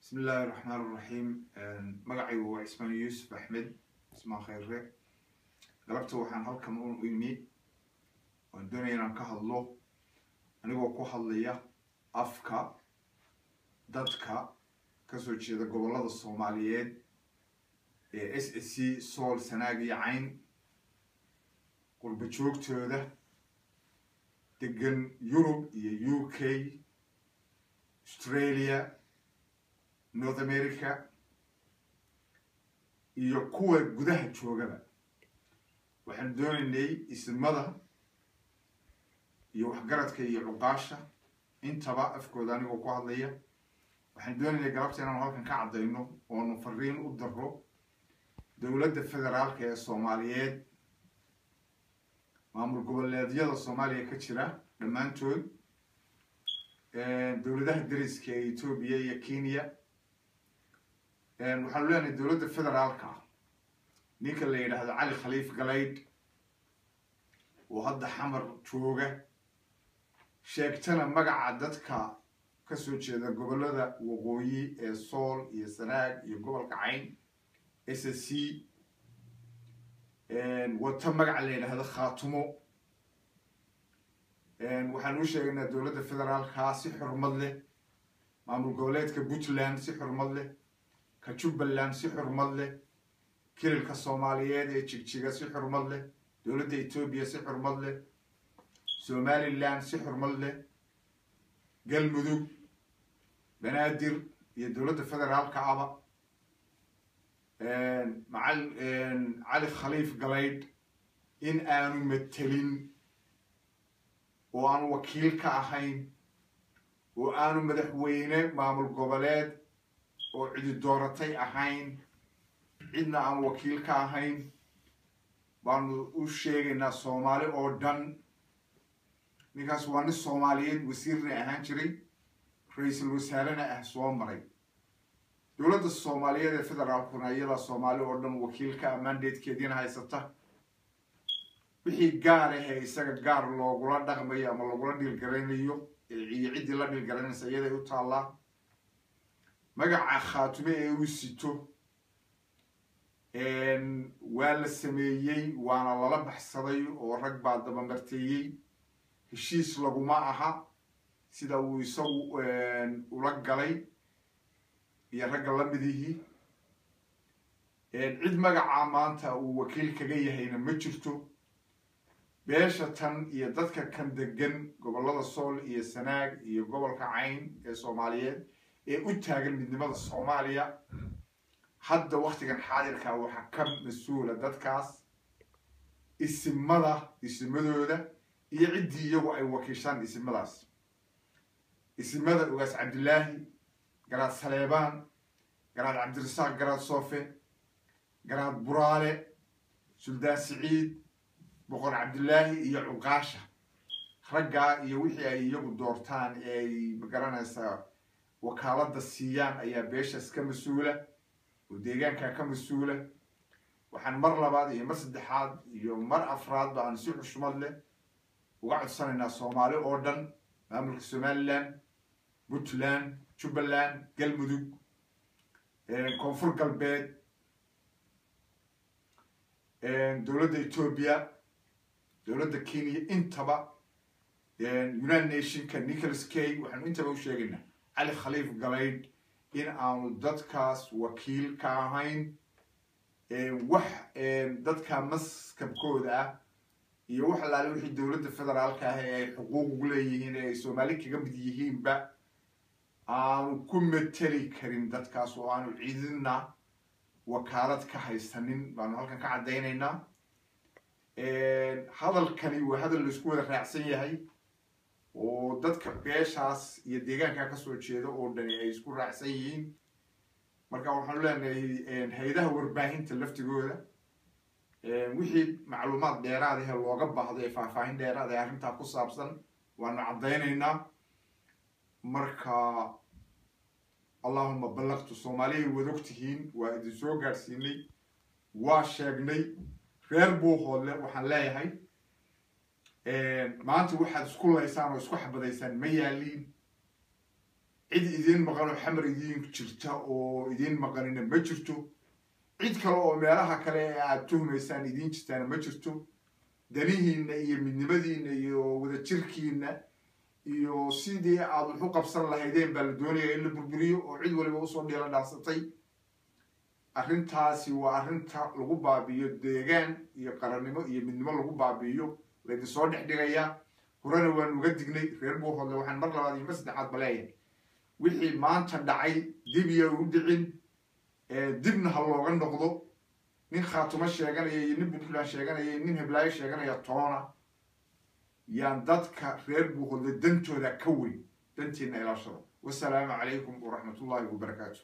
Bismi illaahi raxmaan raxiim. Magacaygu waa Cismaan Yuusuf Axmed Cismaan Khayre. Galabta waxaan halkan u imi waan doonaya inaan ka hadlo, anigoo ku hadlaya afka dadka kasoo jeeda gobollada Soomaaliyeed ee SSC, Sool, Sanaag iyo Cayn, qurba joogtooda degan Yurub iyo UK, Australia, North America iyo kuwa gudaha joogaba. Waxaan doonaynay isimada iyo waxgaradka iyo cuqaasha intaba afkooda anigoo ku hadlaya, waxaan doonaynay galabta inaanu halkan ka caddayno oonu fariin u daro dowladda federaalka ee Soomaaliyeed, maamul goboleedyada Soomaaliya ka jira dhammaantood, dowladaha dariska ee Etoobiya iyo Kenya. Waxaanu leenahay dowladda federaalka, ninka la yidhaahdo Cali Khaliif Galaydh oo hadda Xamar jooga, sheegtana magaca dadka kasoo jeeda gobollada waqooyi ee Sool iyo Sanaag iyo gobolka Cayn, SSC, wata magaca la yidhaahdo Khaatumo. Waxaan u sheegaynaa dowladda federaalka si xurmad leh, maamul goboleedka Puntland si xurmad leh, ka Jubbaland si xurmad leh, kililka Soomaaliyeed ee Jigjiga si xurmad leh, dowladda Etoobiya si xurmad leh, Somaliland si xurmad leh, Galmudug, Banaadir iyo dowladda federaalka aba, macal Cali Khaliif Galaydh in aanu matelin oo aanu wakiil ka ahayn oo aanu madaxweyne maamul goboleed oo cidi dooratay ahayn, cidna aanu wakiil ka ahayn baanu u sheegaynaa Soomaali oo dhan. Ninkaas waa nin Soomaaliyeed, wasiirna ahaan jiray, ra-iisul wasaarena ah soo maray. Dowladda Soomaaliyeed ee federaalkuna iyadaa Soomaali oo dhan wakiilka ah, mandatekeediina haysata. Wixii gaar ahee isaga gaar loogula dhaqmayo ama lagula dhiilgaraynayo iyo ciddii la dhiilgaraynaysa iyaday u taallaa. Magaca Khaatume ee uu sito waa la sameeyey, waana lala baxsaday oo rag baa dabamarteeyey. Heshiis laguma aha sida uu isagu ula galay iyo ragga lamidihii. Cid magacaa maanta uu wakiil kaga yahayna ma jirto. Beesha tan iyo dadka kan degan gobollada Sool iyo Sanaag iyo gobolka Cayn ee Soomaaliyeed ee u taagan midnimada Soomaaliya hadda waktigan xaadirka waxaa ka mas-uula dadkaas isimada, isimadooda iyo ciddii iyagu ay wakiishaan isimadaas. Isimada Ugaas Cabdilaahi, Garaad Saleebaan, Garaad Cabdirasaaq, Garaad Soofe, Garaad Buraale, Suldaan Siciid, Boqor Cabdilaahi iyo cuqaasha raggaa iyo wixii ay iyagu doortaan ee ay magaranaysaa wakaaladda siiyaan ayaa beeshaas ka mas-uula oo deegaankaa ka mas-uula. Waxaan mar labaad iyo mar saddexaad iyo mar afraadba aan si xushmad leh uga codsanaynaa Soomaali oo dhan, maamulka Somaliland, Puntland, Jubbaland, Galmudug, Koonfur Galbeed, dowladda Etoobiya, dowladda Kenya, intaba United Nationka, Nicholas Kay, waxaanu intaba u sheegaynaa Cali Khaliif Galaydh in aanu dadkaas wakiil ka ahayn, wax dadka maskabkooda ah iyo wax allaale wixii dowladda federaalka ah ee ay xuquuq ugu leeyihiin ee ay Soomaali kaga mid yihiinba aanu ku mateli karin dadkaas oo aanu cidina wakaalad ka haysanin baanu halkan ka caddaynaynaa. Hadalkani waa hadal laisku wada raacsan yahay oo dadka beeshaas iyo deegaankaa kasoo jeeda oo dhani ay isku raacsan yihiin. Marka waxaanu leenahay hay-adaha warbaahinta laftigooda, wixii macluumaad dheeraad ahe looga baahdo ee faahfaahin dheeraad ee arrintaa ku saabsan waanu caddaynaynaa. Marka allahuma ballaqtu. Soomaaliyay wad og tihiin, waa idin soo gaadhsiinay, waa sheegnay. Reer Buuhoodle waxaan leeyahay, maanta waxaad isku laysaan oo isku xabadaysaan ma yaaliin. Cid idiin maqan oo Xamar idiin jirta oo idiin maqanina ma jirto. Cid kale oo meelaha kale ee aada tuhmaysaan idiin jirtaana ma jirto. Danihiinna iyo midnimadiinna iyo wadajirkiinna iyo sidii aada wax u qabsan lahaydeen baa la doonayaa in la burburiyo, oo cid waliba usoo dhiila dhaansatay. Arrintaasi waa arrinta lagu baabi'iyo deegaan iyo qarannimo iyo midnimo lagu baabi'iyo laydinsoo dhex dhigayaa. Horena waan uga dignay reer Buuhoodle. Waxaan mar labaad iyo mar saddexaad baleeyahay, wixii maanta dhacay dib iyo u dhicin, dibna ha looga noqdo. Nin Khaatumo sheeganaya iyo nin Puntland sheeganaya iyo nin Heblaayo sheeganaya toona yaan dadka reer Buuhoodle dantooda ka weyn. Dantiina ilaashada. Wasalaamu calaykum waraxmatullahi wabarakaatu.